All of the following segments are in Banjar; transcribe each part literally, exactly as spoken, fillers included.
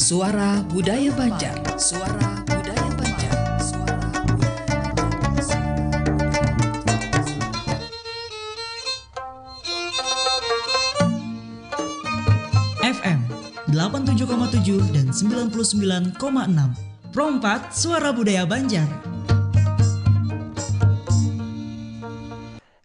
Suara Budaya Banjar. Suara Budaya Banjar. Suara Budaya Banjar. F M delapan tujuh koma tujuh dan sembilan puluh sembilan koma enam. Pro empat, Suara Budaya Banjar.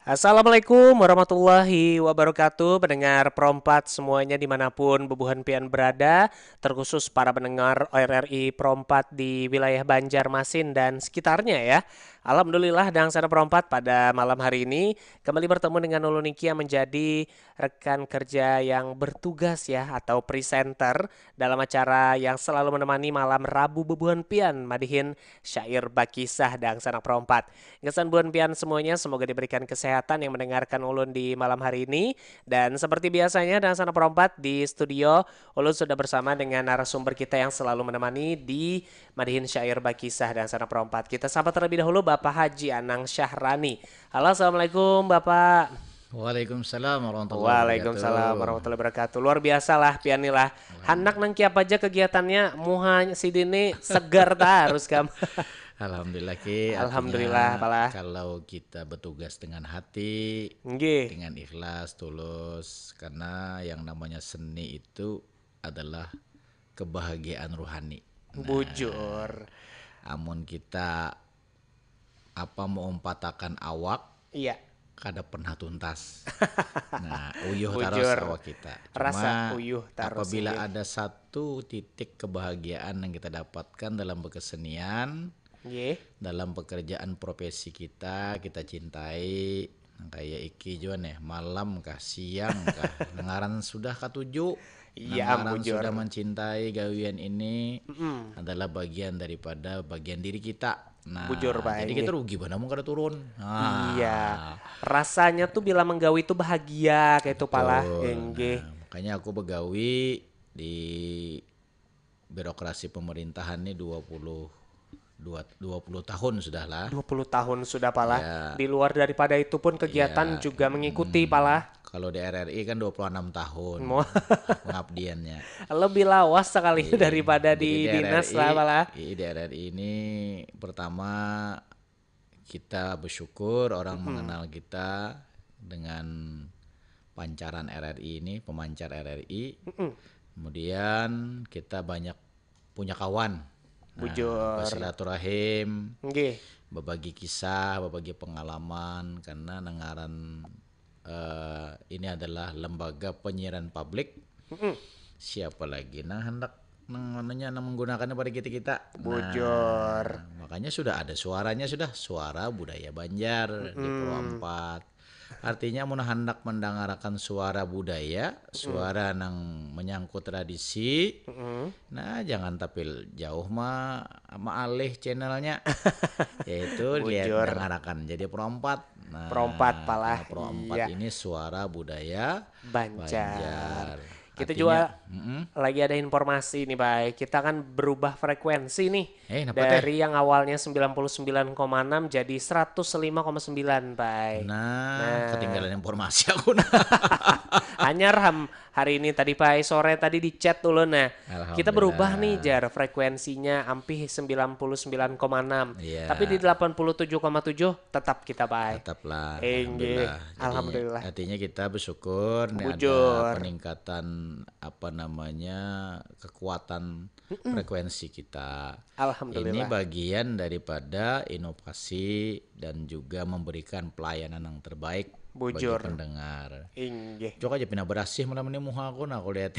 Assalamualaikum warahmatullahi wabarakatuh. Pendengar Pro empat semuanya dimanapun bubuhan pian berada, terkhusus para pendengar R R I Pro empat di wilayah Banjarmasin dan sekitarnya ya. Alhamdulillah, dangsana Pro empat pada malam hari ini kembali bertemu dengan ulun Niki yang menjadi rekan kerja yang bertugas ya, atau presenter dalam acara yang selalu menemani malam Rabu bubuhan pian, madihin syair bakisah dangsana Pro empat. Gasan buhan pian semuanya, semoga diberikan kesehatan yang mendengarkan ulun di malam hari ini. Dan seperti biasanya, dangsana Pro empat di studio, ulun sudah bersama dengan narasumber kita yang selalu menemani di madihin syair bakisah dangsana Pro empat. Kita sapa terlebih dahulu Bapak Haji Anang Syahrani. Halo, assalamualaikum Bapak. Waalaikumsalam warahmatullahi Waalaikumsalam wabarakatuh. Warahmatullahi wabarakatuh. Luar biasa lah pian ni lah. Handak nang kiapa aja kegiatannya, muha sidin ni segar tarus kam. Alhamdulillah Ki. Alhamdulillah, Artinya, Pak lah. Kalau kita bertugas dengan hati, Nggih. Dengan ikhlas, tulus, karena yang namanya seni itu adalah kebahagiaan rohani. Nah, Bujur. Amun kita apa meumpatakan awak, Iya. Kada pernah tuntas. Nah, uyuh Bujur. Tarus awak kita. Cuma rasa uyuh tarus apabila ini. Ada satu titik kebahagiaan yang kita dapatkan dalam berkesenian, Nggih. Dalam pekerjaan profesi kita, kita cintai, kayak iki jua nih, malam kah, siang kah, ngaran sudah katuju, iya, ngaran bujur. Sudah mencintai gawian ini, mm-mm, adalah bagian daripada bagian diri kita. Nah, bujur, Pak, jadi kita rugi banar mun kada turun. Nah. Iya. Rasanya tuh bila menggawi tuh bahagia kayak itu, Pak lah. Betul. Nggih. Nah, makanya aku begawi di birokrasi pemerintahan nih dua puluh, dua, dua puluh tahun sudah lah. Dua puluh tahun sudah, Pak lah. Ya. Di luar daripada itu pun kegiatan ya, juga mengikuti, hmm, Pak lah. Kalau di R R I kan dua puluh enam tahun pengabdiannya. Lebih lawas sekali, iya, daripada di dinas lah, Pak lah. Jadi di R R I, di R R I ini pertama kita bersyukur orang, mm-mm, mengenal kita dengan pancaran R R I ini, pemancar R R I. Mm-mm. Kemudian kita banyak punya kawan. Nah, bujur. Bersilaturahim, nggih, berbagi kisah, berbagi pengalaman, karena nang ngaran, eh, ini adalah lembaga penyiaran publik. Mm-mm. Siapa lagi nang hendak nang anunya, nang menggunakannya pada kita-kita. Nah, bujur. Makanya sudah ada suaranya sudah, suara budaya Banjar di, mm-mm, Pro empat. Artinya mun handak mendangarakan suara budaya, mm-mm, suara nang menyangkut tradisi, mm-mm, nah, jangan tapi jauh ma, maalih channelnya. Yaitu lihat, bujur, dangarakan jadi Pro empat. Nah, Pro empat, Pak lah. Karena Pro empat, iya, ini suara budaya Banjar. Banjar. Kita artinya, juga, mm-mm, lagi ada informasi nih, Bay. Kita akan berubah frekuensi nih. Eh, napa teh? Dari yang awalnya sembilan puluh sembilan koma enam jadi seratus lima koma sembilan, Bay. Nah, nah, ketinggalan informasi aku, nah. Hanyar ham hari ini tadi, Bay, sore tadi di chat dulu, nah. Kita berubah nih, alhamdulillah, jar, frekuensinya ampih sembilan puluh sembilan koma enam. Iya. Tapi di delapan puluh tujuh koma tujuh tetap kita, Bay. Tetaplah, eh, nggih, alhamdulillah. Jadi, alhamdulillah, artinya kita bersyukur nih ada, bujur, peningkatan, apa namanya, kekuatan, mm-mm, frekuensi kita. Alhamdulillah. Ini bagian daripada inovasi dan juga memberikan pelayanan yang terbaik, bujur, bagi pendengar. Inggih. Coba aja pina berasih malam ini muha aku, nah, aku lihat.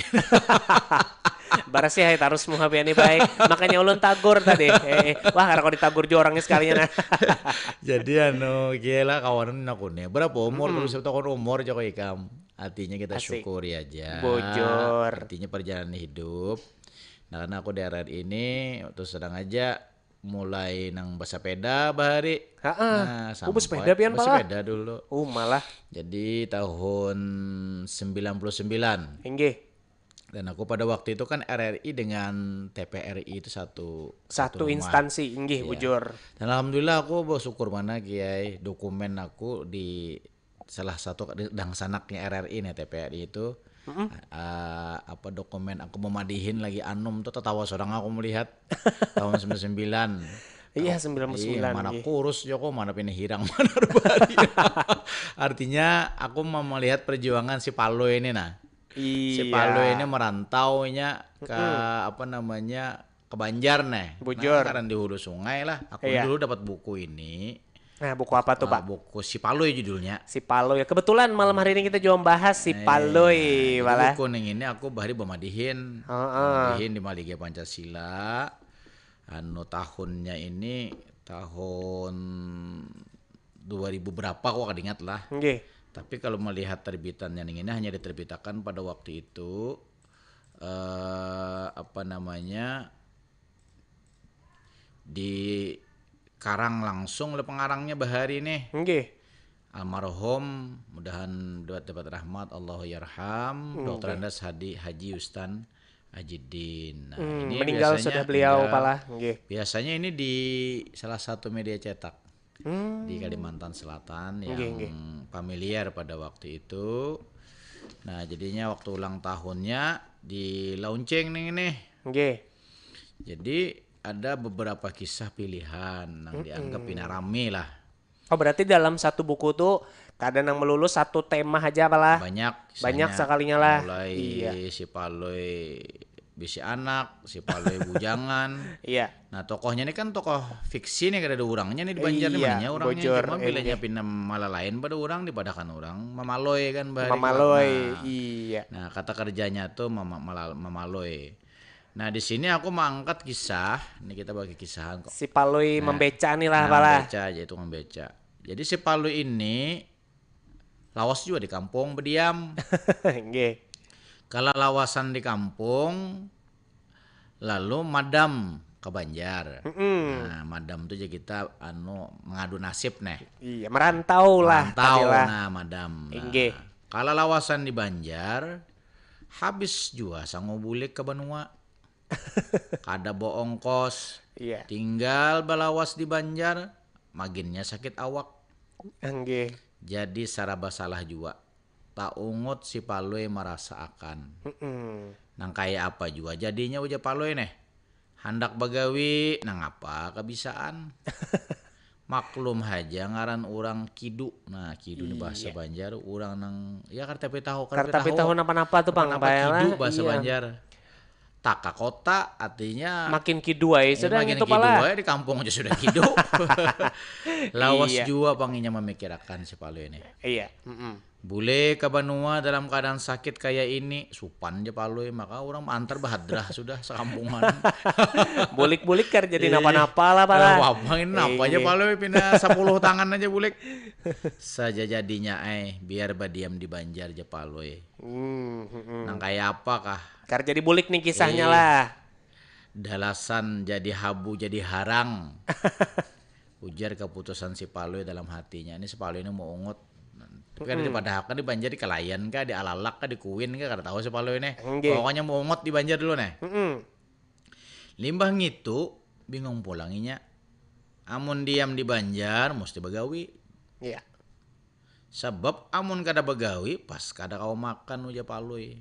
Barasih ai tarus muha pian ni, Bay. Makanya ulun tagur tadi. Eh, eh. Wah, kada kau ditagur jua orangnya sekalinya, nah. Jadi, anu, gila kawanan aku nih. Berapa umur? Mm-mm. Kalau bisa tahu umur, coba ikam. Artinya kita, asik, syukuri aja. Bujur. Artinya perjalanan hidup. Nah, karena aku di R R I ini, terus terang aja, mulai nang bersepeda bahari. Ha-ah. Nah, oh, sampai bersepeda pian, Pak? Bersepeda dulu. Oh, malah. Jadi tahun sembilan puluh sembilan. Inggih. Dan aku pada waktu itu kan R R I dengan T V R I itu satu, satu rumah. Satu instansi, inggih, iya, bujur. Dan alhamdulillah aku bersyukur mana, Kiai, dokumen aku di salah satu dangsanaknya R R I nih, T V R I itu Uh, apa dokumen aku memadihin lagi anum tuh, tertawa seorang aku melihat tahun sembilan sembilan. Iya, sembilan sembilan. Mana kurus Joko, mana pina hirang, mana rubari. Artinya aku mau melihat perjuangan si Palo ini nah. Iya. Si Palo ini merantaunya ke apa namanya, ke Banjar nih. Bujur. Nah, karena di hulu sungai lah. Aku dulu dapat buku ini. Nah, buku apa tuh, Pak? Buku Si Palui judulnya. Si Palui. Kebetulan malam hari ini kita juga membahas Si Palui, malah. Buku ning ini aku bahari bamadihin. Heeh. Bamadihin di Malige Pancasila. Anu, tahunnya ini tahun dua ribu berapa, aku kada ingat lah. Nggih. Tapi kalau melihat terbitannya ning ini hanya diterbitakan pada waktu itu, eh, apa namanya, dikarang langsung oleh pengarangnya bahari nih. Nggih. Almarhum, mudahan dapat, dapat rahmat, Allahu yarham, Doktor Andes Hadi, Haji Ustan Ajiddin. Nah, ini meninggal biasanya sudah beliau, pala. Nggih. Biasanya ini di salah satu media cetak di Kalimantan Selatan yang familiar pada waktu itu. Nah, jadinya waktu ulang tahunnya di launching nih, nih. Nggih. Jadi ada beberapa kisah pilihan yang dianggap pina rame lah. Oh, berarti dalam satu buku tuh kada nang melulu satu tema aja, pala? Banyak. Banyak sekalinya lah. Mulai si Palui bisi anak, si Palui bujangan. Iya. Nah, tokohnya ini kan tokoh fiksi nih, kada ada urangnya nih di Banjar nih, iya, mana urangnya. Bujur, cuma bilanya pina malalain pada urang, dipadahakan urang mamaloi kan bahari. Mamaloi, nah, iya. Nah, kata kerjanya tuh mama-, malal-, mamaloi. Nah, di sini aku mengangkat kisah, ini kita bagi kisahan kok. Si Palui membeca nih lah, pala. Membeca aja itu, membeca. Jadi si Palui ini lawas juga di kampung berdiam. Nggih. Kalalawasan di kampung, lalu madam ke Banjar. Nah, madam tuh aja kita anu mengadu nasib nih. Iya, merantau lah. Merantau, nah, madam. Nah, inggih. Kalalawasan di Banjar, habis jua sangu bulik ke banua. Kada baongkos. Iya. Tinggal balawas di Banjar, maginnya sakit awak. Nggih. Jadi saraba salah jua. Taungut si Palui marasa akan. Mm-mm. Nang kaya apa jua jadinya, ujar Palui neh. Handak bagawi, nangapa kabisaan. Maklum haja ngaran urang kidu. Nah, kidu ni bahasa Banjar, urang nang, ya, kada tapi tahu, kada tapi tahu napa-napa tu pang, napa kidu bahasa Banjar. Taka kota artinya makin kidu ai sudah, makin kidu ai, di kampung aja sudah kidu. Lawas jua pang inya mamikirakan si Palui ini. Iya. Bulik ka banua dalam keadaan sakit kaya ini, supan ja Palui, maka urang maantar bahadrah sudah sakampungan. Bulik-bulik kada jadi napa-napa lah, pala. Apa ini napa ja Palui, pina sapuluh tangan aja bulik. Saja jadinya ai, biar badiam di Banjar ja Palui. Nang kaya apa kah? Kada jadi bulik nih kisahnya lah. Dalasan jadi habu jadi harang. Ujar keputusan si Palui dalam hatinya. Ini si Palui ini mau ungut. Tapi kada dipadahakan di Banjar, di Kalayan kah, di Alalak kah, di Kuin kah, kada tahu si Palui nih. Pokoknya mau ungut di Banjar dulu nih. Limbah ngitu, bingung pulang inya. Amun diam di Banjar, mesti bagawi. Iya. Sabab amun kada bagawi, pas kada kawa makan, ujar Palui.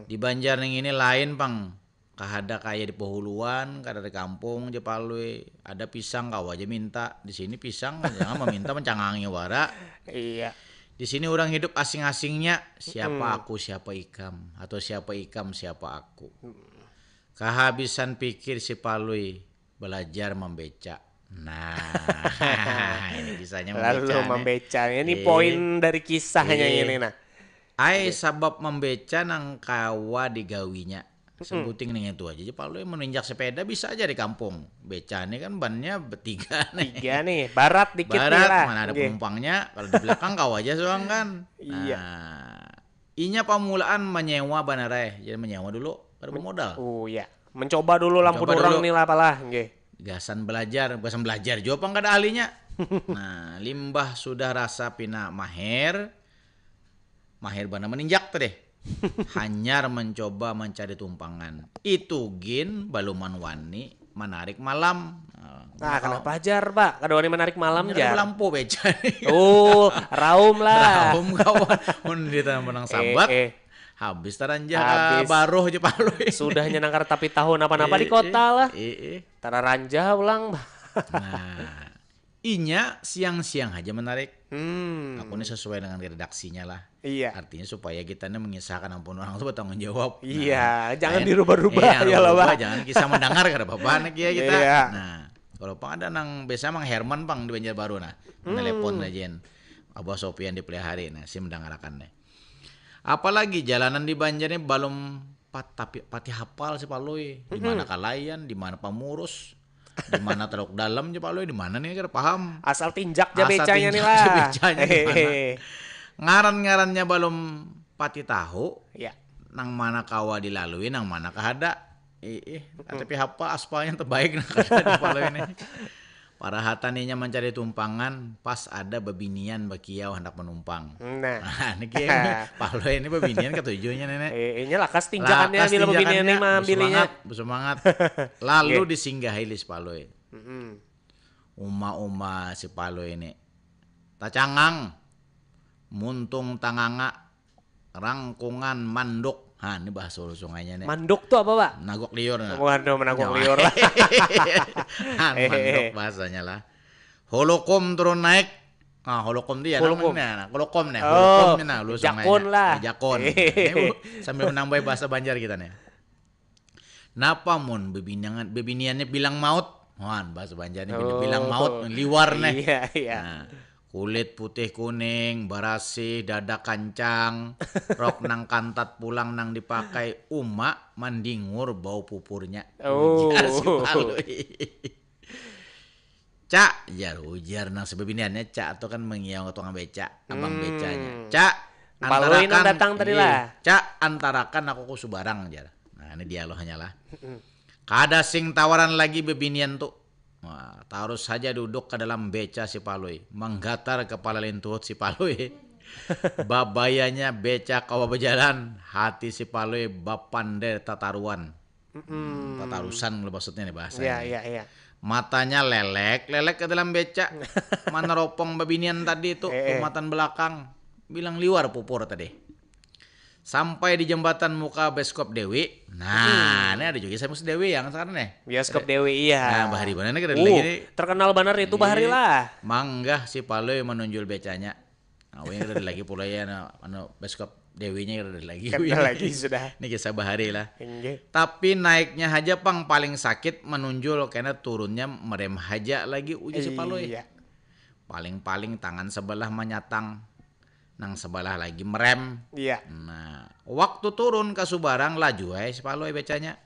Di Banjar ning ini lain pang. Kahada kaya di Pohuluan, kada di kampung, ja Palui. Ada pisang, kawa ja minta. Di sini pisang, jangan meminta, mencangangi wara. Iya. Di sini urang hidup asing-asingnya. Siapa aku, siapa ikam? Atau siapa ikam, siapa aku? Kahabisan pikir si Palui balajar mambeca. Nah, ini kisahnya mambeca. Lalu mambeca. Ini poin dari kisahnya ini, nah. Ai, sabab mambeca nang kawa digawinya. Sebuting ning itu aja, ja Palui maninjak sepeda bisa aja di kampung. Beca ni kan bannya betiga nih. Tiga nih, barat dikit nih lah. Barat, mana ada penumpangnya, kalau di belakang kawa aja suang kan. Iya. Nah, inya pamulaan manyewa banar ai. Jadi manyewa dulu, kada bamodal. Oh iya. Mencoba dulu lah, ampun urang nih lah, pala. Nggih. Gasan belajar, gasan belajar jua pang kada ahlinya. Nah, limbah sudah rasa pina maher, maher banar maninjak tadi. Hanyar mencoba mencari tumpangan. Itu gin baluman wani manarik malam. Nah, kenapa jar, Pak? Kada wani manarik malam jar. Lampu beca. Oh, raum lah. Raum kawan. Mun di tanah menang sambat. Eh, eh. Habis taranjah ka baruh ja Palui. Sudahnya nang kada tapi tahu napa-napa di kota lah. Tararanjah ulang. Nah, inya siang-siang haja menarik. Hmm. Aku ni sesuai dengan redaksinya lah. Iya. Artinya supaya kita ni mengisahkan ampun orang tu bertanggung jawab. Iya, nah, jangan dirubah-rubah ya lah, Bah. Jangan kisah mendengar kada apa-apa nih ya kita. Iya. Nah, kalau pang ada nang biasa Mang Herman pang di Banjarbaru nah. Hmm. Telepon aja Abah Sopian di Pelihari nah, si mendengarakan nih. Apalagi jalanan di Banjar ni balum pat, tapi pati hapal si Palui. Di mana kalayan, di mana pamurus, di mana teluk dalam si Palui, di mana nih kada paham. Asal tinjak ja becanya nih lah. Ngaran-ngarannya balum pati tahu. Ya. Nang mana kawa dilalui, nang mana kahada. Ih, tapi hapal aspalnya terbaik nah kada di Palui nih. Parahatan inya mancari tumpangan, pas ada babinian bakiau handak manumpang. Nah. Nah, niki Palui ini babinian katujuhnya nenek. Eh, inya lakas tinjakannya bila babinian ini maambilinya. Bersemangat, bersemangat. Lalu disinggahi lis Palui. Uma-uma si Palui ini. Tacangang, muntung tanganga, rangkungan manduk. Ha, ini bahasa Hulu Sungainya nih. Manduk tuh apa, Pak? Nagok liur. Nah. Waduh, menagok liur lah. Nah, manduk bahasanya lah. Hulukum turun naik. Nah, hulukum tuh ya hulukum. Nah, hulukum nih. Hulukum nih, nah, Hulu Sungainya. Jakun lah. Jakun. Ini sambil menambah bahasa Banjar kita nih. Napa mun bebiniannya bilang maut? Wan, bahasa Banjar nih, bilang maut, liwar nih. Iya, iya. Nah, kulit putih kuning, barasih, dada kancang, rok nang kantat pulang nang dipakai uma mandingur bau pupurnya. Oh. Ujar si Palui. Cak, jar ujar nang sebebiniannya Cak atau kan mengiau ke tukang beca, abang hmm. becanya. Cak, antarakan, datang tadi lah. Cak, antarakan aku ku subarang jar. Nah, ini dialognya lah. Kada sing tawaran lagi bebinian tu. Wah, tarus saja duduk ke dalam beca si Palui, menggatar kepala lintuhut si Palui. Babayanya beca kawa berjalan, hati si Palui bapandai tataruan. Mm-mm. Tatarusan kalau maksudnya nih bahasanya. Iya, iya, iya. Matanya lelek, lelek ke dalam beca. Mana ropong babinian tadi itu, eh, eh. Umatan belakang. Bilang liwar pupur tadi. Sampai di jembatan muka bioskop Dewi. Nah, hmm. Ini ada juga saya Dewi yang sekarang nih. Bioskop Dewi, iya. Nah, bahari mana nih uh, lagi nih. Terkenal banget itu bahari lah. Manggah si Palui menunjul becanya. Nah, wing ada lagi pula ya, anu, anu bioskop Dewinya ada lagi. Ada lagi sudah. Ini kisah bahari lah. Enggak. Tapi naiknya aja pang paling sakit menunjul karena turunnya merem aja lagi uji si Palui. Iya. Paling-paling tangan sebelah menyatang. Nang sebelah lagi merem. Iya. Nah, waktu turun ke subarang laju ay si Palui becanya.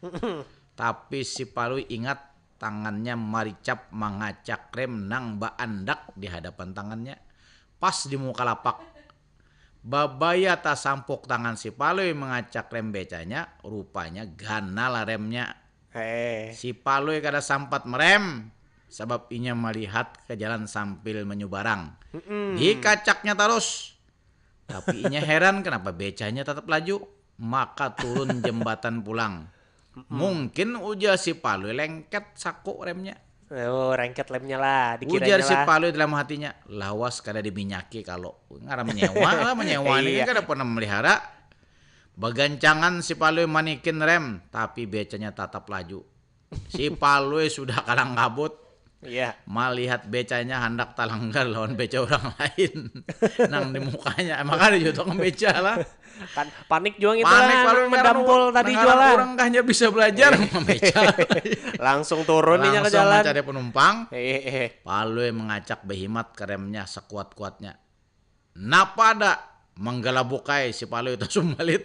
Tapi si Palui ingat tangannya maricap mangacak rem nang baandak di hadapan tangannya. Pas di muka lapak. Babaya tasampuk tangan si Palui mangacak rem becanya, rupanya ganal remnya. Hei. Si Palui kada sampat merem, sabab inya malihat ke jalan sambil menyubarang. Mm-mm. Dikacaknya tarus. Tapi inya heran kenapa becanya tetap laju. Maka turun jembatan pulang. Mm-mm. Mungkin ujar si Palui lengket saku remnya. Oh, rengket lemnya lah. Ujar si Palui dalam hatinya, lawas kada diminyaki kalau ngaran menyewa lah, menyewa ini kan kada pernah melihara. Bagancangan si Palui manikin rem, tapi becanya tatap laju. Si Palui sudah kalang kabut. Iya. Malihat becanya handak talanggar lawan beca orang lain nang di mukanya. Emang ada juga tukang beca lah. Kan panik jua gitu panik lah, paling mendampul tadi jua lah. Orang kahnya bisa belajar eh. Beca. Langsung turun inya ke jalan. Langsung mencari penumpang. Eh, eh. Palui mengacak behimat keremnya sekuat-kuatnya. Napa ada? Manggalabukai si Palui itu sumbalit.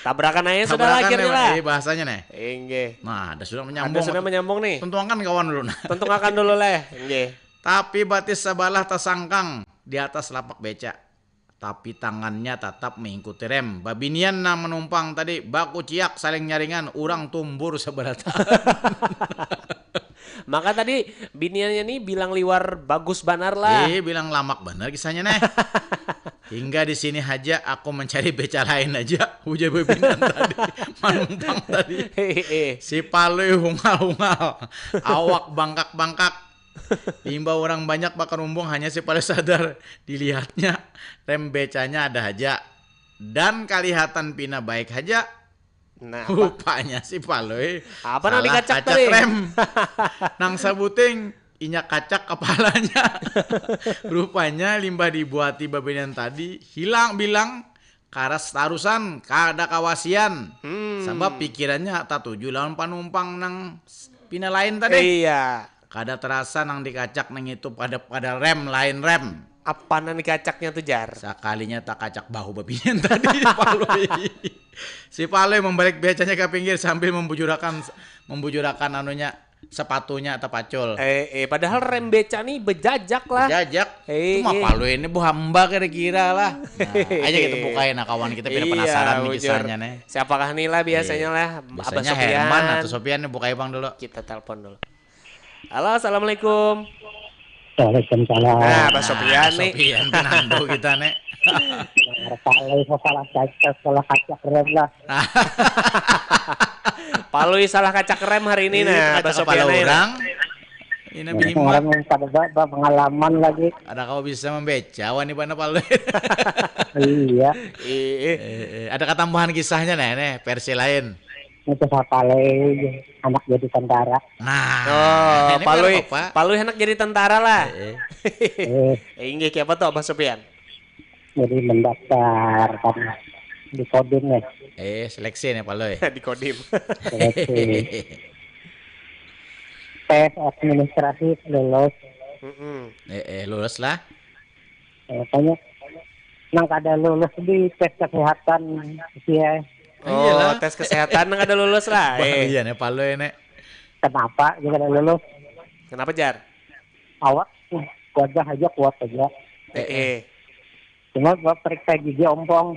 Tabrakan aja sudah akhirnya lah. Eh, bahasanya nih. Inggih. Nah, ada sudah menyambung. Ada sudah menyambung nih. Tuntungakan kawan dulu nah. Tuntungakan dulu leh. Inggih. Tapi batis sebelah tersangkang di atas lapak beca. Tapi tangannya tetap mengikuti rem. Babinian nang menumpang tadi baku ciak saling nyaringan, urang tumbur seberatan. Maka tadi biniannya nih bilang liwar bagus banar lah. Iya, bilang lamak banar kisahnya nih. Hingga di sini aja aku mencari beca lain aja. Ujar babinian tadi. Manumpang tadi. Si Palui hungal-hungal. Awak bangkak-bangkak. Diimbau orang banyak bakarumbung hanya si Palui sadar. Dilihatnya rem becanya ada aja. dan kalihatan pina baik haja. Nah, apa? Rupanya si Palui Apa nang salah dikacak kacak tadi? Rem. Nang sabuting inya kacak kepalanya. Rupanya limbah dibuati babinian tadi, hilang bilang, karas tarusan, kada kawasian. Hmm. Sabab pikirannya tatuju lawan panumpang nang pina lain tadi. Iya. Kada terasa nang dikacak nang itu pada pada rem lain rem. Apa nang dikacaknya tuh, Jar? Sakalinya takacak bahu babinian tadi si Palui. Si Palui membalik becanya ke pinggir sambil membujurakan membujurakan anunya sepatunya tapacul. Eh, eh, padahal rem beca nih bejajak lah. Jajak. Eh, Cuma eh. Palui ini buhamba kira-kira lah. Nah, aja kita bukain nah kawan kita biar Iya, penasaran nih bujur. Kisahnya nih. Siapakah nih lah biasanya Iya. Lah, Abah Biasanya Sopian. Herman atau Sopian nih bukai bang dulu. Kita telepon dulu. Halo, assalamualaikum. Waalaikumsalam. Nah, Abah Sopian nih. Sopian penando kita nih. Kalau salah kacak, salah kacak rem lah. Palui salah kacak rem hari ini Iya, nah, kacak Abah kepala Sopian aja. Orang. Ini lebih Orang yang pada ba- ba- pengalaman lagi. Ada kau bisa membeca wani bana Palui. Iya. Iya. Eh, eh, ada ketambahan kisahnya nih, nih versi lain. Itu Palui anak jadi tentara. Nah, Oh, ini Palui, baru apa? Palui anak jadi tentara lah. Eh, eh. Eh, Eh, inggih, siapa tuh Abah Sopian? Jadi mendaftar kan di Kodim ya. Eh, seleksi nih Palui. Di Kodim. Seleksi. Tes administrasi lulus. Mm-mm. Eh, eh, lulus lah. Eh, Tanya nang kada lulus di tes kesehatan sih ya. Oh, Iyalah. Tes kesehatan nang kada lulus lah. Wah, Eh, iya nih Palui nih. Kenapa dia kada lulus? Kenapa, Jar? Awak gagah aja, kuat aja. Eh, eh. Cuma gua periksa gigi ompong.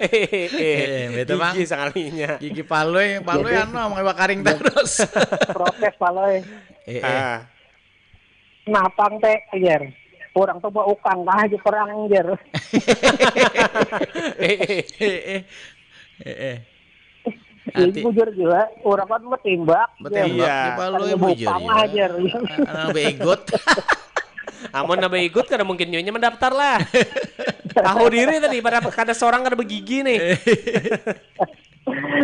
Eh, eh, eh. Eh, betul, Bang. Gigi sekalinya. Gigi Palui, Palui Jadi- anu mau karing terus. Protes Palui. Eh, eh. Ah. Napang teh, Jer. Kurang tuh bawa ukang kah aja perang, Jer. Eh, eh. Eh, eh. Eh, eh. Jadi Ati- bujur juga, orang kan metimbak. Betul, Iya. Palui Kan bujur bukang ya. Jer. Anak begot. Amun nambah ikut kada mungkin nyonya mendaftar lah. Tahu diri tadi pada kada seorang kada begigi nih.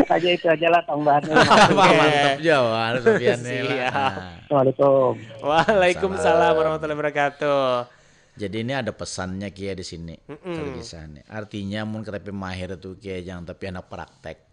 Aja itu aja lah tambahannya. Wah, mantap jauh, harus Sofian nih lah. Siap. Nah. Assalamualaikum. Waalaikumsalam warahmatullahi wabarakatuh. Jadi ini ada pesannya Kia di sini. Mm-mm. Kalau kisah nih. Artinya mun katapi mahir tuh Kia jangan tapi anak praktek.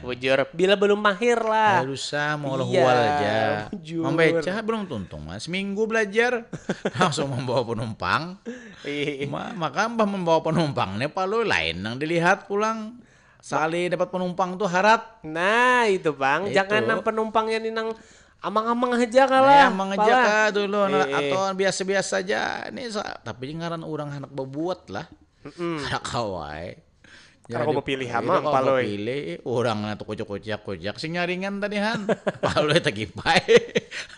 Bujur, bila belum mahir lah. Harus ah mau Iya, hual aja. bujur. Membeca belum tuntung mas. Seminggu belajar langsung membawa penumpang. Ih. Ma- maka mbah membawa penumpang nih palu lain yang dilihat pulang. Sekali dapat penumpang tuh harat. Nah, itu Bang, Itu. Jangan nang penumpangnya nih nang amang-amang aja kalah. Nah, amang aja Palah. kah dulu nah, Eh, eh. Atau biasa-biasa aja. Ini sa- tapi ngaran orang anak berbuat lah. Mm-mm. Kada kawai. Kada kawa pilih amang, Palui. Pilih orang atau kucak-kucak kucak sing nyaringan tadi han. Palui tagipai.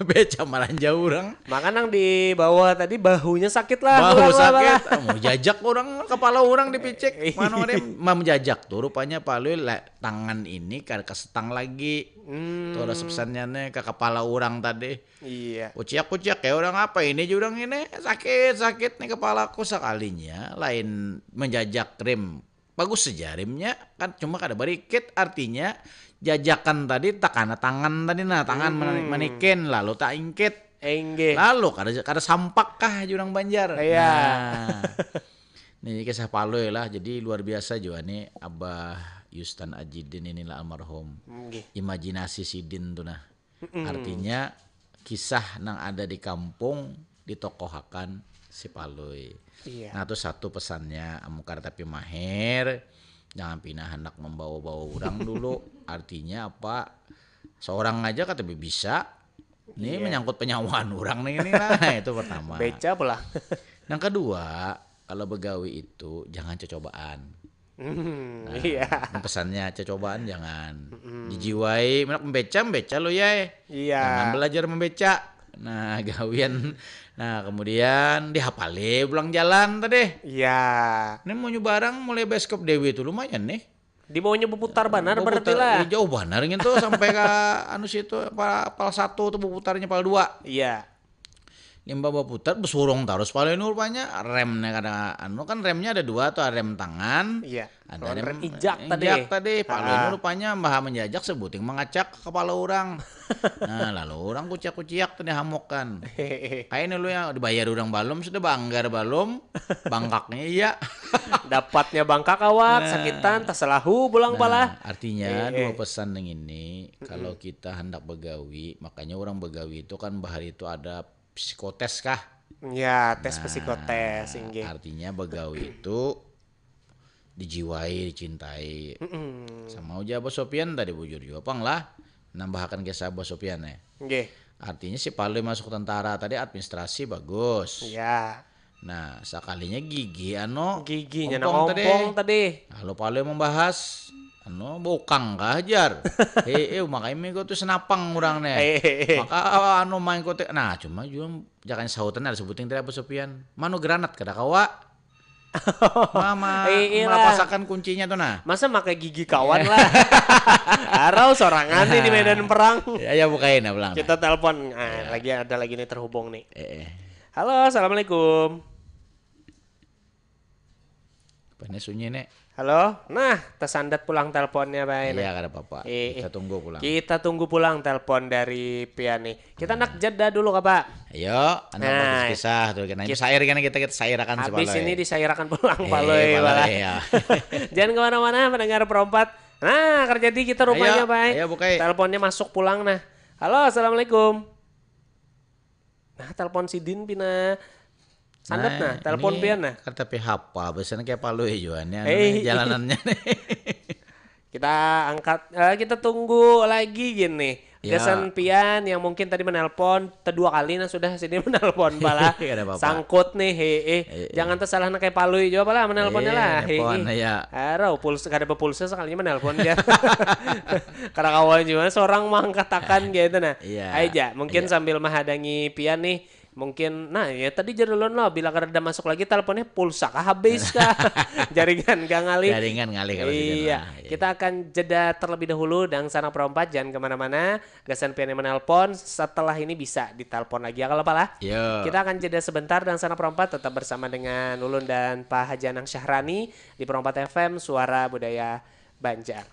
Beca malanja orang. Maka nang di bawah tadi bahunya sakit lah. Bahu Ulang lah, sakit, Bang. ah, mau jajak orang kepala orang dipicik. Iya. Mana orang mau menjajak tuh rupanya Palui le- tangan ini kada kesetang lagi. Hmm. Tuh ada pesannya nih ke kepala orang tadi. Iya. Kuciak-kuciak ya orang apa ini juga orang ini sakit sakit nih kepalaku sekalinya lain menjajak rim bagus saja rimnya kan cuma kada berikit artinya jajakan tadi tak kena tangan tadi nah tangan Hmm. meni- menikin lalu tak ingkit Enggih. lalu kada kada sampak kah jurang Banjar Iya. Nah. Ini kisah Palui lah jadi luar biasa juga nih Abah Yustan Ajidin inilah almarhum Enggih. Imajinasi sidin tuh nah Mm-mm. artinya kisah nang ada di kampung ditokohakan si Palui. Iya. Nah, itu satu pesannya amun kada tapi mahir jangan pina handak membawa-bawa orang dulu. Artinya apa? Seorang aja kata bisa. Ini Iya. Menyangkut penyawaan orang nih ini lah. Itu pertama. Beca pulang. Yang kedua, kalau begawi itu jangan cocobaan. Hmm, Nah, iya. Pesannya cocobaan jangan dijiwai. Menak membeca, membeca lo ya. Iya. Jangan belajar membeca. Nah, gawian. Nah, kemudian dihapali pulang jalan tadi. Iya. Ini mau barang mulai bioskop Dewi itu lumayan nih. Di bawahnya berputar banar berarti Berputar- lah. Ih, jauh banar gitu sampai ke anu situ pal, pal satu tuh berputarnya pal dua. Iya. Limbah baputar, besurung tarus palu ini rupanya. Remnya kada, anu kan remnya ada dua tuh, ada rem tangan, Iya. ada Lawan rem rem ijak tadi. ijak tadi. Palu ini Ah. rupanya mbah menjajak sebuting mengacak ke kepala orang. Nah, lalu orang kuciak-kuciak tadi hamuk kan. Kayak ini lu yang dibayar orang balum, sudah banggar balum, bangkaknya iya. Dapatnya bangkak awak, Nah. Sakitan, tasalahu bulang pala. Nah, artinya Eh, dua eh. Pesan yang ini, kalau kita hendak begawi, makanya orang begawi itu kan bahari itu ada psikotes kah? Ya, tes Nah, psikotes, inggih. Artinya begawi itu dijiwai, dicintai. Mm-mm. Sama ujar Abah Sopian tadi, bujur jua pang lah. Nambahakan kisah Abah Sopian ya. Inggih. Artinya si Palui masuk tentara tadi, administrasi bagus. Ya. Nah, sakalinya gigi anu Giginya ompong nang ompong tadi. Lalu Palui membahas anu bukang kah, jar. Eh, eh, makanya mengikuti senapang orang nih. Eh, eh, eh. Maka anu mengikuti. Nah, cuma juga jakanya sautan ada sebuting tadi Abah Sopian. Manu granat kada kawa. Mama Eh, iya lah. melapasakan kuncinya tuh nah. Masa makai gigi kawan lah. Harau sorangan nih di medan perang. Ya, ya bukain nah pulang. Kita telepon. Ah, lagi ada lagi nih terhubung nih. Eh, eh. Halo, assalamualaikum. Apa ini sunyi nih? Halo. Nah, tersandat pulang teleponnya, Bay. Iya, kada apa-apa. Eh, Kita eh. Tunggu pulang. Kita tunggu pulang telepon dari Pian nih. Kita nak jeda dulu, Pak. Ayo, anak Nah, bagus kisah tuh kena kit- disairkan kita, kita sairakan Habis sepala. Ini disairakan pulang Eh, Palui, Palui, Bala. Iya. Jangan kemana-mana, pendengar Perompat. Nah, kerja di kita rupanya, Ayo, Bay. Ayo, bukai. Teleponnya masuk pulang nah. Halo, assalamualaikum. Nah, telepon sidin pina sandat nah, telepon Ini Pian nah. Kata P H P, biasanya kayak Palui juga nih, anu Eh. nih, jalanannya nih. Kita angkat, eh, kita tunggu lagi gini. Ya. Gasan Pian yang mungkin tadi menelpon, kedua kali nah sudah sini menelpon pala. Kada apa-apa. Sangkut nih, he, eh. Eh, eh. Jangan tersalah nak kayak Palui juga pala menelponnya Eh, lah, he, nelpon, eh. Ya. Arau pulsa kada berpulsa sekalinya menelpon dia. Kada kawan juga seorang mengangkatakan gitu nah. Iya. Aja, mungkin Iya. Sambil menghadangi Pian nih. Mungkin nah ya tadi jar ulun loh, bila kada ada masuk lagi teleponnya, pulsa kah habis kah? Jaringan kah ngalih? Jaringan ngalih kalau sidin Iya, lah, iya. Kita akan jeda terlebih dahulu dan sanak perompat jangan kemana-mana. Gasan Pian yang menelpon, setelah ini bisa ditelepon lagi ya kalau pala. Yo. Kita akan jeda sebentar dan sanak perompat tetap bersama dengan ulun dan Pak Haji Anang Syahrani di Perompat F M, Suara Budaya Banjar.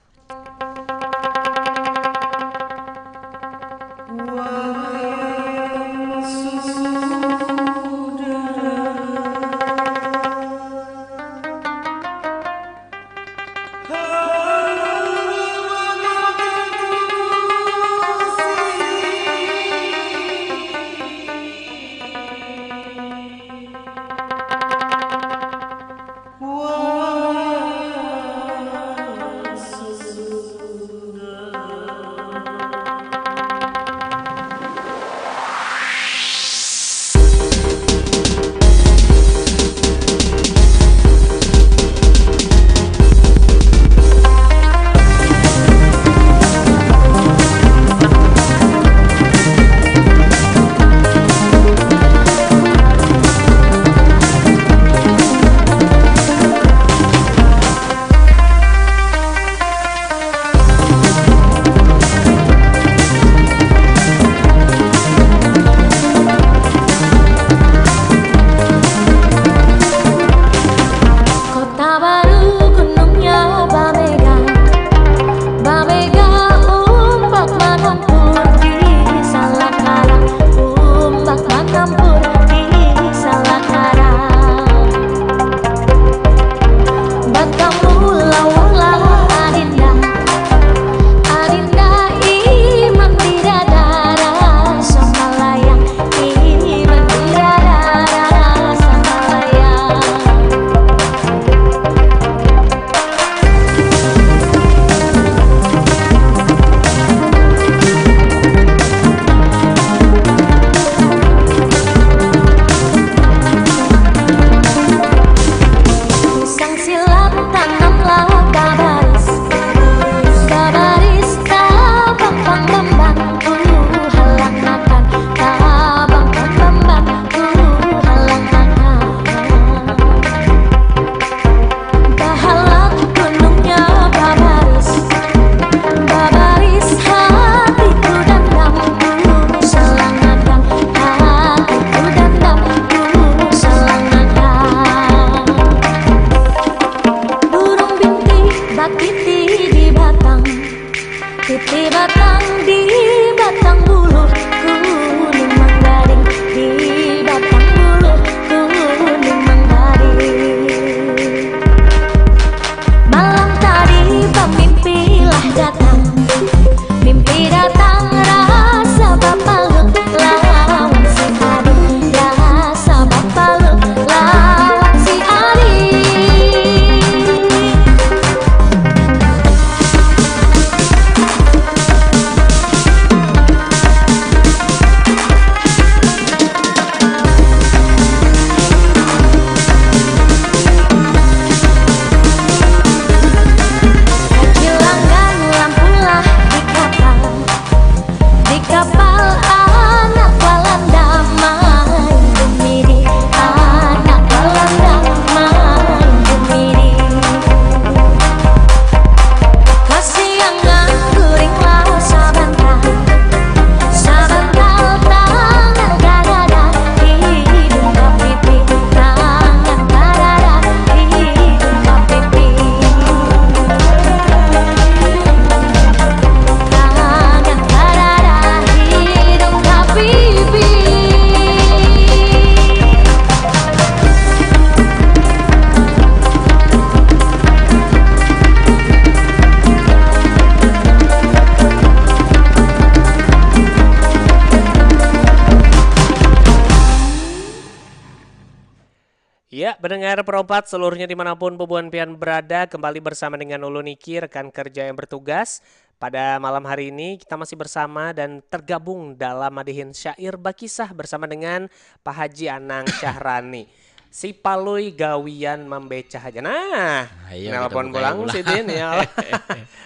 Ya, pendengar Perompat seluruhnya dimanapun bubuhan pian berada, kembali bersama dengan Ulu Niki, rekan kerja yang bertugas. Pada malam hari ini kita masih bersama dan tergabung dalam madihin syair bakisah bersama dengan Pak Haji Anang Syahrani. Si Palui gawian mambeca haja. Nah, Ayo, nelpon kita buka pulang pulang. Sidin ya.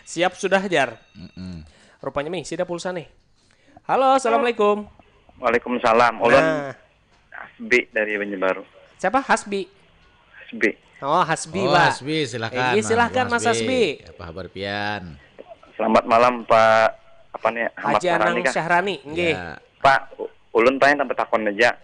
Siap sudah, Jar. Mm-mm. Rupanya mih, sida pulsa nih. Halo, assalamualaikum. Waalaikumsalam. Ulun Nah, Hasbi dari Banjarbaru. Siapa? Hasbi. Hasbi. Oh, Hasbi, Oh, Pak. Hasbi, silakan. Inggih, Nah, silakan, Bung Mas Hasbi. Apa kabar pian? Selamat malam, Pak. Apa nih? Ahmad Haji Anang Syahrani kah? Syahrani, nggih. Ya, Pak, u- ulun paling tambah takon aja.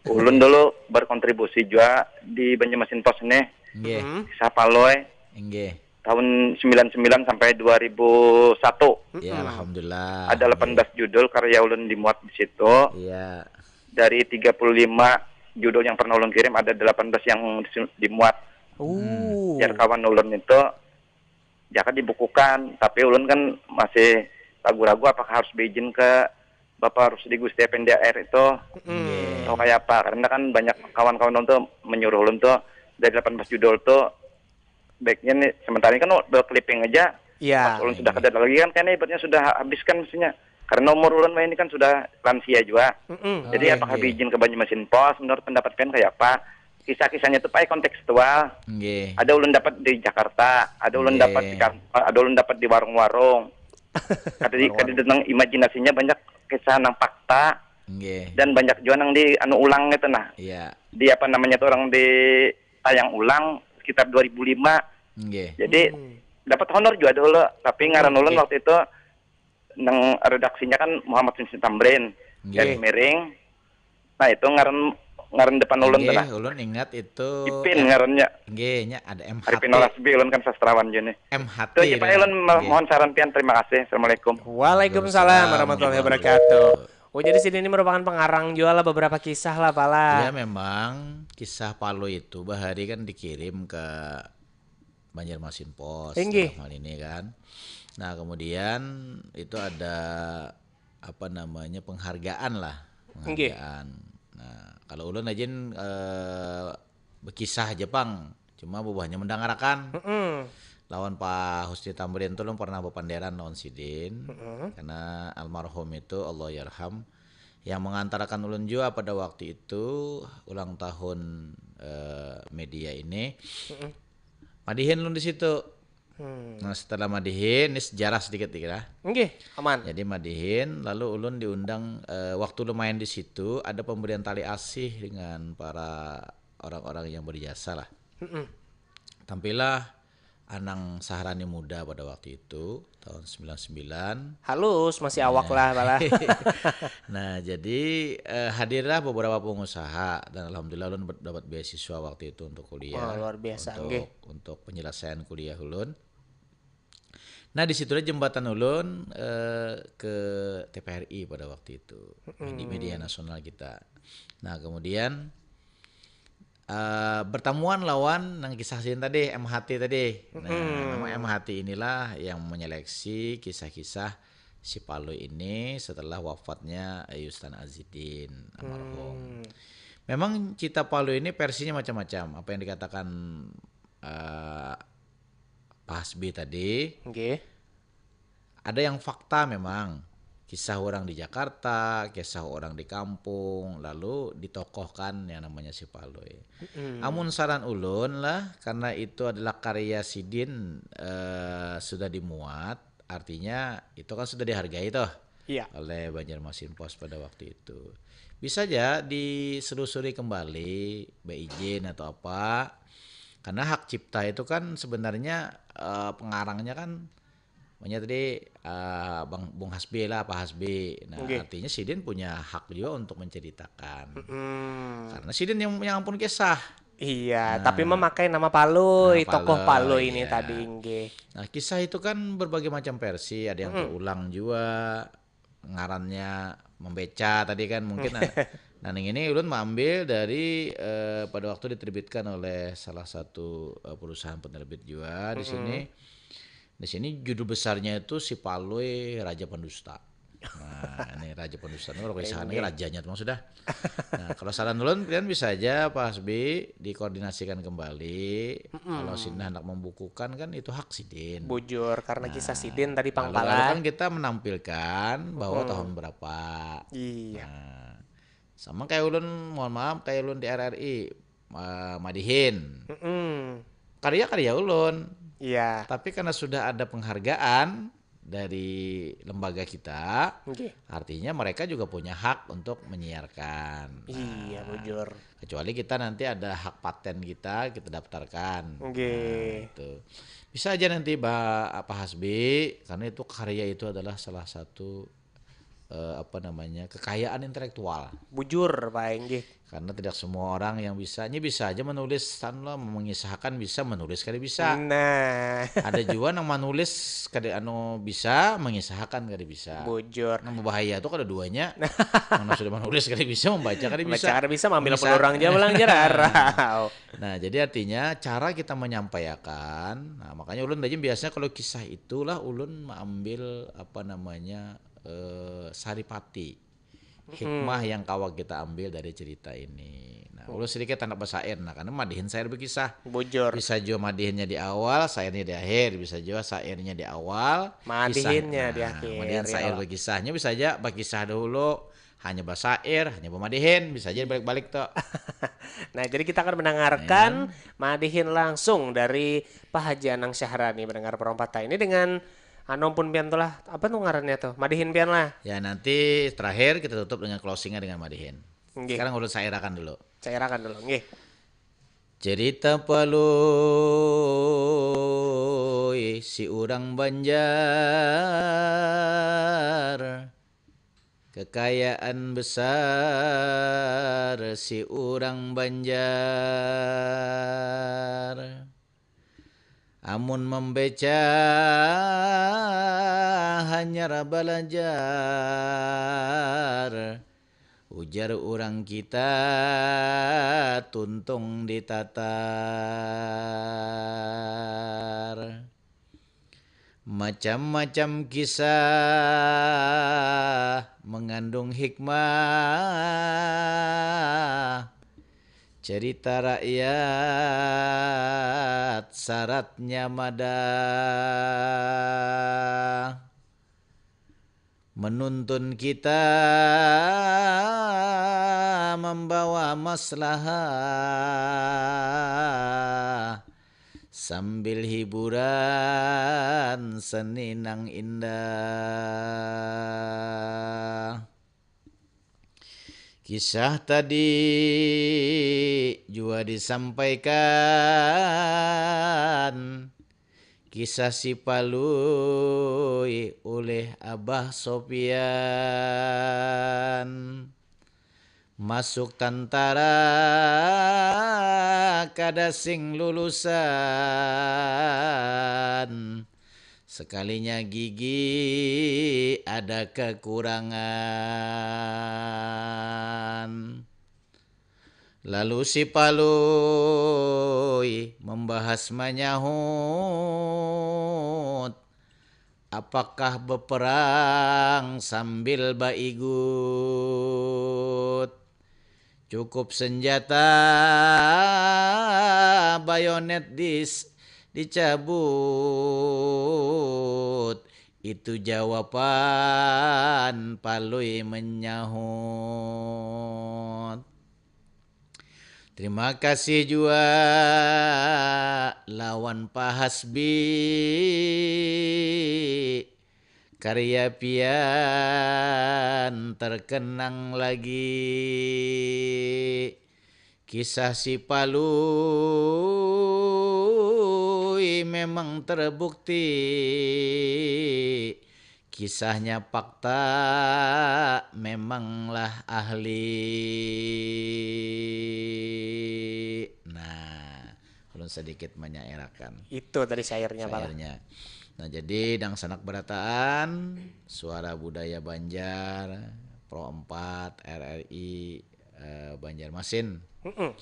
Ulun dulu berkontribusi juga di Banjarmasin Post nih. nggih. Hmm. Kisah Palui Nggih. tahun sembilan sembilan sampai dua ribu satu. Ya, alhamdulillah. Ada delapan belas judul karya ulun dimuat di situ. Iya. Dari tiga puluh lima judul yang pernah ulun kirim, ada delapan belas yang di- dimuat. Uh. Biar kawan ulun itu jaka dibukukan, tapi ulun kan masih ragu-ragu apakah harus beizin ke Bapak Rusdi Gusti Effendi A R itu Hmm. atau kayak apa, karena kan banyak kawan-kawan ulun tuh menyuruh ulun tuh dari delapan belas judul tuh baiknya nih sementara ini kan udah clipping aja. Ya. Pas ulun sudah kada lagi kan, kayaknya ibaratnya sudah habis kan mestinya, karena umur ulun mah ini kan sudah lansia juga. Mm-mm. Jadi Oke, apakah oke. beizin ke Banjarmasin Post, menurut pendapat pian kayak apa? Kisah-kisahnya tuh pakai kontekstual. Nggih. Ada ulun dapat di Jakarta, ada ulun Nggih. dapat di kan-, ada ulun dapat di warung-warung. Kada di, kada tentang imajinasinya, banyak kisah nang fakta Nggih. dan banyak juga nang di anu ulang gitu nah. Iya. Di apa namanya tuh, orang di tayang ulang sekitar dua ribu lima. Nggih. Jadi Hmm. dapat honor juga dulu, tapi ngaran ulun Nggih. Waktu itu nang redaksinya kan Muhammad Husni Tamrin, Nggih. Garis Miring. Nah, itu ngaran ngaran depan ulun tuh Nggih, nah. Ulun ingat itu Ipin ngarannya. Nggih, nya ada M H T. Arifin Rasbi, ulun kan sastrawan juga nih. M H T. Itu aja Pak, ulun mo- Nggih. mohon saran pian, terima kasih. Assalamualaikum. Waalaikumsalam warahmatullahi wabarakatuh. Oh, jadi sini ini merupakan pengarang juga lah beberapa kisah lah, pala. Ya, memang kisah Palui itu bahari kan dikirim ke Banjarmasin Post Inggih. dalam hal ini kan. Nah, kemudian itu ada apa namanya, penghargaan lah, Inggih. Penghargaan. Nah, kalau ulun ajin eh, bekisah aja pang, cuma bubuhannya mendangarakan. Mm-mm. Lawan Pak Husni Tamrin tuh ulun pernah bepanderan lawan sidin. Mm-mm. Karena almarhum itu, Allah yarham, yang mengantarkan ulun juga pada waktu itu ulang tahun eh, media ini. Mm-mm. Madihin ulun di situ. Hmm. Nah, setelah madihin, ini sejarah sedikit dikira. Nggih, aman. Jadi madihin, lalu ulun diundang eh, waktu lumayan di situ, ada pemberian tali asih dengan para orang-orang yang berjasa lah. Mm-mm. Tampillah Anang Sahrani muda pada waktu itu, tahun sembilan sembilan. Halus, masih awak lah, pala. Nah, jadi eh, hadirlah beberapa pengusaha dan alhamdulillah ulun ber- dapat beasiswa waktu itu untuk kuliah. Wah, luar biasa, untuk, nggih. Untuk penyelesaian kuliah ulun. Nah, di situlah jembatan ulun eh, ke T V R I pada waktu itu. Media, media nasional kita. Nah, kemudian eh, bertamuan lawan nang kisah sin tadi, M H T tadi. Nah, memang M H T inilah yang menyeleksi kisah-kisah si Palui ini setelah wafatnya Yustan Azidin almarhum. Hmm. Memang cerita Palui ini versinya macam-macam. Apa yang dikatakan eh, Pak Hasbi tadi, Nggih. Ada yang fakta memang. Kisah orang di Jakarta, kisah orang di kampung, lalu ditokohkan yang namanya si Palui. Mm-mm. Amun saran ulun lah, karena itu adalah karya sidin eh, sudah dimuat, artinya itu kan sudah dihargai toh Iya. oleh Banjarmasin Post pada waktu itu. Bisa aja diselusuri kembali, beizin atau apa. Karena hak cipta itu kan sebenarnya eh, pengarangnya kan, makanya tadi eh, Bang Bung Hasbi lah, Pak Hasbi. Nah, Nggih. Artinya sidin punya hak juga untuk menceritakan. Hmm. Karena sidin yang yang ampun kisah. Iya, Nah. tapi memakai nama Palui, Nah, tokoh Palui, Palui ini iya. Tadi, nggih. Nah, kisah itu kan berbagi macam versi, ada yang terulang juga, ngarannya membeca tadi kan mungkin. Nah, nah, yang ini ulun mengambil dari eh, pada waktu diterbitkan oleh salah satu eh, perusahaan penerbit juga di sini. Di sini judul besarnya itu Si Palui Raja Pendusta. Nah, ini raja pendusta, ini orang kisah ini rajanya tuh sudah. Nah, kalau saran ulun, kalian bisa aja Pak Hasbi dikoordinasikan kembali. Kalau Sinda hendak membukukan kan itu hak sidin. Bujur, karena kisah sidin tadi Lalu, lalu pangkalan. Kan kita menampilkan bahwa tahun berapa. Iya. Nah, sama kayak ulun, mohon maaf, kayak ulun di R R I, eh, madihin Mm-mm. karya-karya ulun. Iya. Tapi karena sudah ada penghargaan dari lembaga kita, Oke. Artinya mereka juga punya hak untuk menyiarkan. Nah, Iya, bujur. Kecuali kita nanti ada hak paten kita, kita daftarkan. Oke. Nah, itu. Bisa aja nanti Pak Hasbi, karena itu karya itu adalah salah satu eh, apa namanya, kekayaan intelektual. Bujur, Pak Inggih. Karena tidak semua orang yang bisa, ini bisa aja menulis, anu lah, mengisahkan bisa, menulis kada bisa. Nah, Ada juga yang menulis kada anu bisa, mengisahkan kada bisa. Bujur. Nah, bahaya tuh kada duanya. Mana sudah menulis kada bisa, membaca kada bisa. Baca kada bisa, ambil Bisa. Orang aja pulang jararau. Nah, jadi artinya cara kita menyampaikan, nah makanya ulun tadi biasanya kalau kisah itulah ulun mengambil apa namanya eh, saripati, hikmah yang kawa kita ambil dari cerita ini. Nah, ulun sedikit anak bersair, nah karena madihin sair berkisah. Bujur. Bisa jua madihinnya di awal, sairnya di akhir. Bisa jua sairnya di awal, Madihinnya kisah- di nah, akhir, Madihin ya sair kalo. Berkisahnya bisa aja berkisah dahulu, hanya bersair, hanya bermadihin, bisa aja balik-balik tuh. Nah, jadi kita akan mendengarkan madihin langsung dari Pak Haji Anang Syahrani, mendengar perompatan ini dengan anu pun pian tuh lah, apa tuh ngarannya tuh? Madihin pian lah. Ya, nanti terakhir kita tutup dengan closingnya dengan madihin. Nggih. Sekarang ulun sairakan dulu. Cairakan dulu, nggih. Cerita Palui si urang Banjar. Kekayaan besar si urang Banjar. Amun membeca hanyar balajar, ujar urang kita tuntung ditatar. Macam-macam kisah mengandung hikmah. Cerita rakyat syaratnya madah. Menuntun kita membawa maslahah sambil hiburan seni nang indah. Kisah tadi jua disampaikan, kisah si Palui ulih Abah Sopian. Masuk tantara kada sing lulusan. Sekalinya gigi ada kekurangan. Lalu si Palui membahas manyahut, apakah beperang sambil baigut? Cukup senjata bayonet dis dicabut. Itu jawaban Palui menyahut. Terima kasih jua lawan Pak Hasbi. Karya pian terkenang lagi. Kisah si Palui memang terbukti. Kisahnya fakta memanglah ahli. Nah, ulun sedikit menyairakan. Itu tadi syairnya, Pak. Syairnya. Nah, jadi dangsanak berataan, Suara Budaya Banjar, Pro empat, R R I, eh, Banjarmasin. Mm-mm.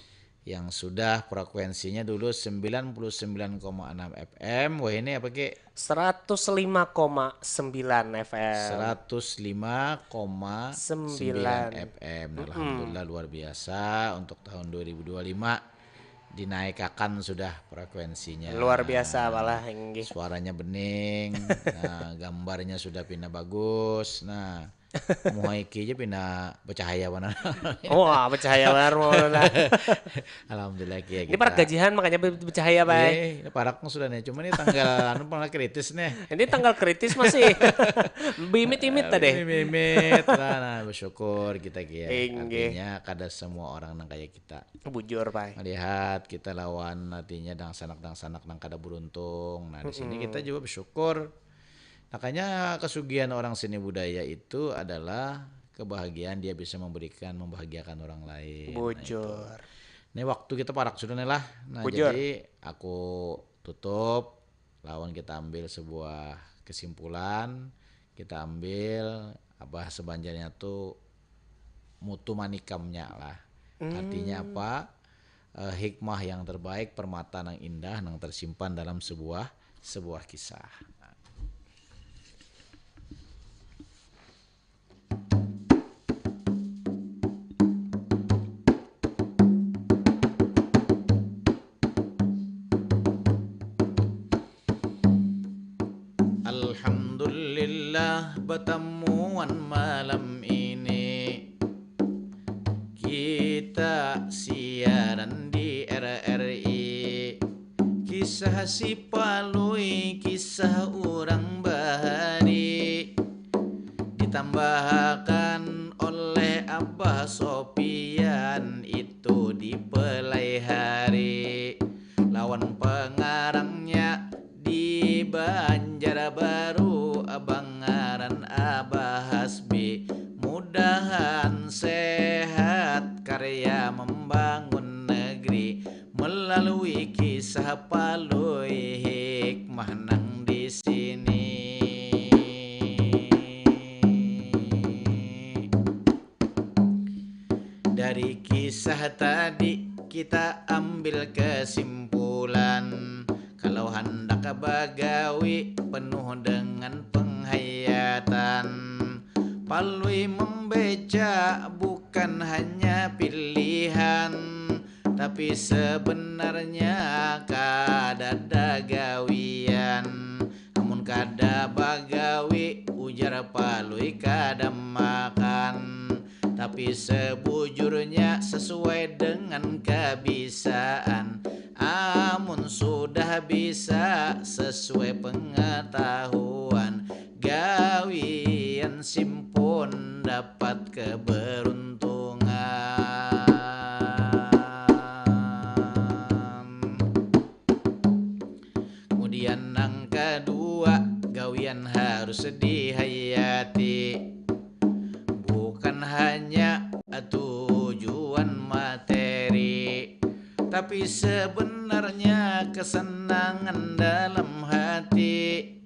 yang sudah frekuensinya dulu sembilan puluh sembilan koma enam F M. Wah, ini apa, Ki? Seratus lima koma sembilan F M. Seratus lima koma sembilan F M. Alhamdulillah, luar biasa, untuk tahun dua ribu dua lima dinaikakan sudah frekuensinya. Luar biasa malah, inggih. Suaranya bening, nah, gambarnya sudah pina bagus. Nah, muha iki aja pina bercahaya mana. Wah, bercahaya banar mau. Alhamdulillah, Ki, ya. Ini parak gajihan makanya ber- bercahaya, Bay. Eh, ini parak sudah nih. Cuma ini tanggal anu pernah kritis nih. Ini tanggal kritis masih. Bimit-imit tadi. Mimit lah, nah, bersyukur kita, Ki, ya. Inggih. Artinya kada semua orang nang kayak kita. Bujur, Bay. Melihat kita lawan artinya dangsanak-dangsanak nang kada beruntung. Nah, di sini kita juga bersyukur. Makanya kesugihan orang seni budaya itu adalah kebahagiaan dia bisa memberikan, membahagiakan orang lain. Nah, itu. Bujur. Ini waktu kita parak sudah nih lah. Nah, Bujur. Jadi aku tutup lawan kita ambil sebuah kesimpulan, kita ambil apa sebanjarnya tuh mutu manikamnya lah. Artinya apa? Eh, hikmah yang terbaik, permata nang indah nang tersimpan dalam sebuah sebuah kisah. Alhamdulillah, batamuan malam ini kita siaran di R R I. Kisah si Palui, kisah urang bahari, ditambahakan oleh Abah Sopian itu di pelai hari. Lawan pengarangnya di Banjarbaru, bangaran Abah Hasbi. Mudahan sehat, karya membangun negeri melalui kisah Palui, hikmah nang di sini. Dari kisah tadi kita ambil kesimpulan, kalau handak bagawi penuh dengan penghayatan. Palui membeca bukan hanya pilihan, tapi sebenarnya kadada gawian. Amun kada bagawi, ujar Palui, kada makan. Tapi sebujurnya sesuai dengan kabisaan. Amun sudah bisa sesuai pengetahuan, gawian simpun dapat keberuntungan. Kemudian nang kedua, gawian harus dihayati. Bukan hanya tujuan materi, tapi sebenarnya kesenangan dalam hati.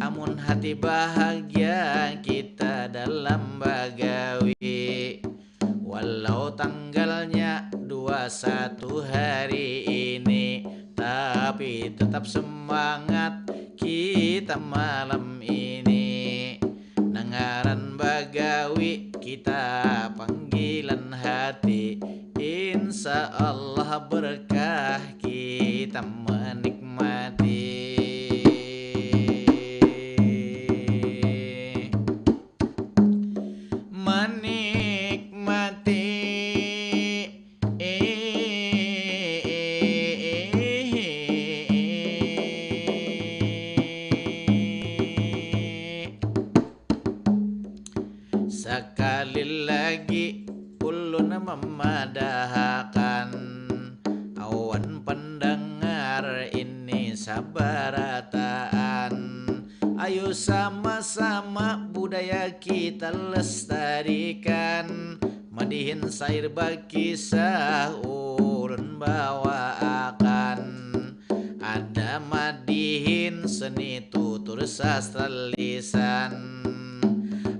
Amun hati bahagia kita dalam bagawi. Walau tanggalnya dua satu hari ini, tapi tetap semangat kita malam ini. Nang ngaran bagawi kita panggilan hati, insya Allah berkah kita menikmati. Menikmati. Sakali lagi ulun mamadahakan, awan pendengar ini sabarataan. Ayu sama-sama budaya kita lestarikan. Madihin sair bakisah ulun bawaakan. Ada madihin seni tutur sastra lisan.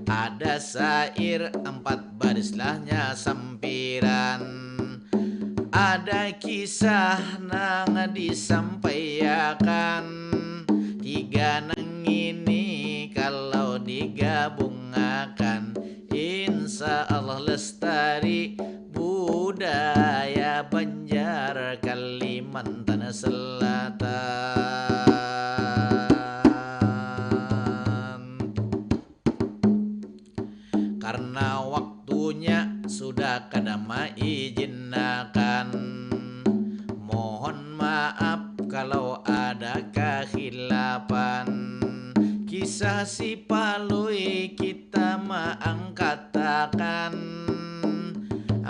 Ada sair empat baris lahnya sampiran. Ada kisah nang disampaiakan, tiga nang ini kalau digabungakan, insya Allah lestari budaya Banjar Kalimantan Selatan. Karena waktunya sudah kada maijinakan, mohon maaf kalau ada kahilapan. Kisah si Palui kita maangkatakan,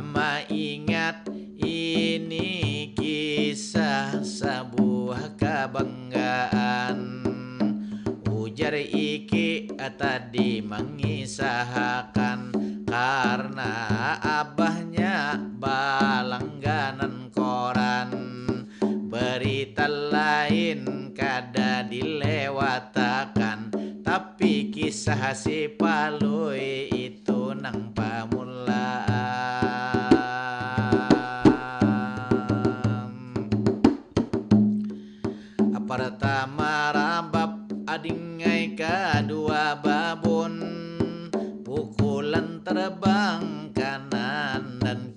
maingat ini kisah sabuah kabanggaan. Ujar iki tadi mangisahakan, karena abahnya balangganan koran. Berita lain kada dilewatakan, tapi kisah si Palui itu nang pamulaan. Pertama rabab adingai, kadua babun, pukulan terbang kanan dan